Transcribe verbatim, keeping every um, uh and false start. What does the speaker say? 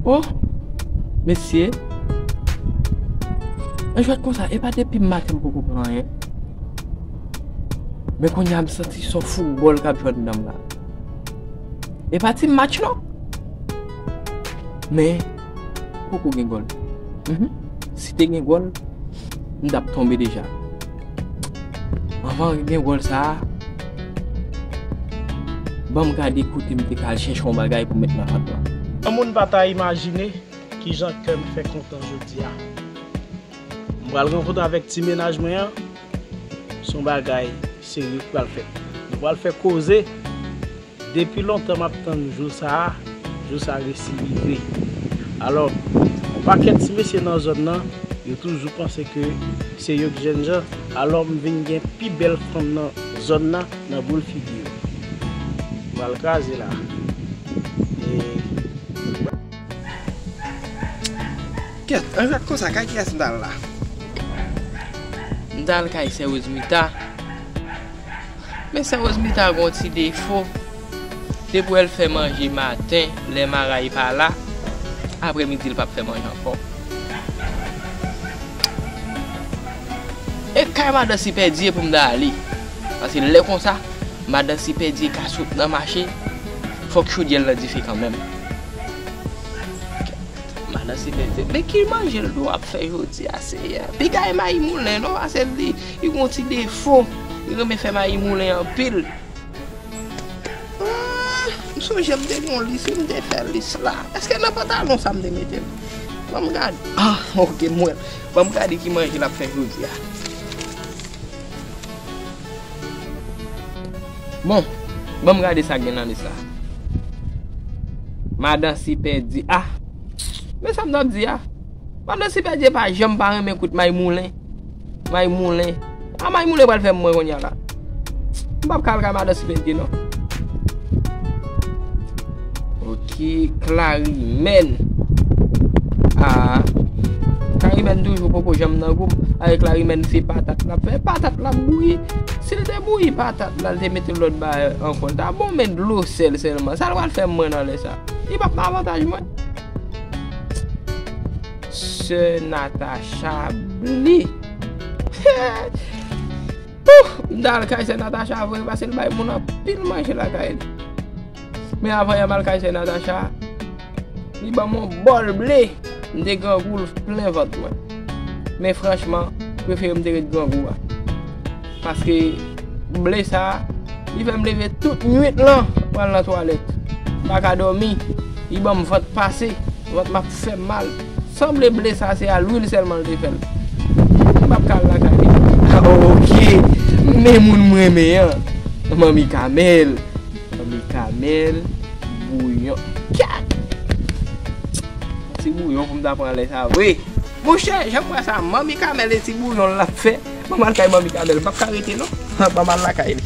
Oh, mesye, yon jwèt konsa, e pa depi maten m poko pran anyen. Men kounye a m santi se yon foutbòl k ap jwe anndan m la. E pa ti match non. Men poko gen gòl. Mhm. Si te gen gòl, m t ap tonbe deja. Anvan gen gòl sa a, ban m gade kote m te ka al chèche yon bagay pou m met nan vant lan. Yon moun pa ta imajine kijan kè m fè kontan jodi a. M pral rankontre avèk ti mennaj mwen an. Se yon bagay serye k pral fèt. Nou pral fè koze. Depi lontan m ap tann jou sa a, jou sa a resi rive. Alò, yon pakèt ti mesye nan zòn nan, yo toujou panse ke se yo k jènjan. Alò, m vin gen pi bèl fanm nan zòn nan, nan boul figi yo. M pral kraze la. E Kèt, anjwèt konsa, kay kiyès m t al la? M t al kay sè Wozmita. Men sè Wozmita gen yon ti defo. Depi w wè l fè manje maten, lè maray pa la, aprèmidi l p ap fè manje ankò. E kay madan Sipèdi pou m ta ale. Paske lè konsa, madan Sipèdi ka sot nan mache, fòk chodyè l nan dife kanmenm. Madan Sipèdi, men ki manje l tou ap fè jodi a, Seyè? Piga e mayi moulen, non, paske li, li gon ti defo. Li renmen fè mayi moulen anpil. Ah, m sonje m te gon lis, wi, m te fè lis la. Èske nan pantalon sa m te mete l? Ban m gade. Ah, ok, m wè l. Ban m gade ki manje l ap fè jodi a. Bon, ban m gade sa k gen nan lis la. Madan Sipèdi. Ah, men sa m t ap di a. Madan Sipèdi pa janm pa renmen kout may moulen. May moulen. A may moulen pral fè m mwen kounye a la. M p ap ka al kay madan Sipèdi non. Ok, Klarimèn. Ah, Klarimèn toujou poko janm nan gou m. Avèk Klarimèn se patat l ap fè. Patat l ap bouyi. Si l te bouyi patat la, l te mete lòt bagay ankò, l ta bon, men dlo sèl sèlman. Sa l pral fè m mwen nan lè sa? Li p ap nan avantaj mwen. Sè Natacha bli. Ouh, m t al kay sè Natacha vre, paske l bay moun anpil manje lakay li. Men avan yè m al kay sè Natacha, li ban m yon bòl ble. M te grangou, l plen vant mwen. Men franchman, prefere m te ret grangou a. Paske ble sa, li fè m leve tout nuit lan pou al nan twalèt. M pa ka dòmi. Li ban m vant pase, vant m ap fè m mal. Sanble ble sa se a lwil sèlman l te fè l. M p ap ka al lakay li. Ah, ok, men moun m renmen an. Manmi Kamèl. Manmi Kamèl, bouyon. Kèt! Ti bouyon pou m ta pran lè sa vre. Monchè, jan m wè sa, manmi Kamèl e ti bouyon l ap fè. Ban m al kay manmi Kamèl, m p ap ka rete non. Ban m al lakay li.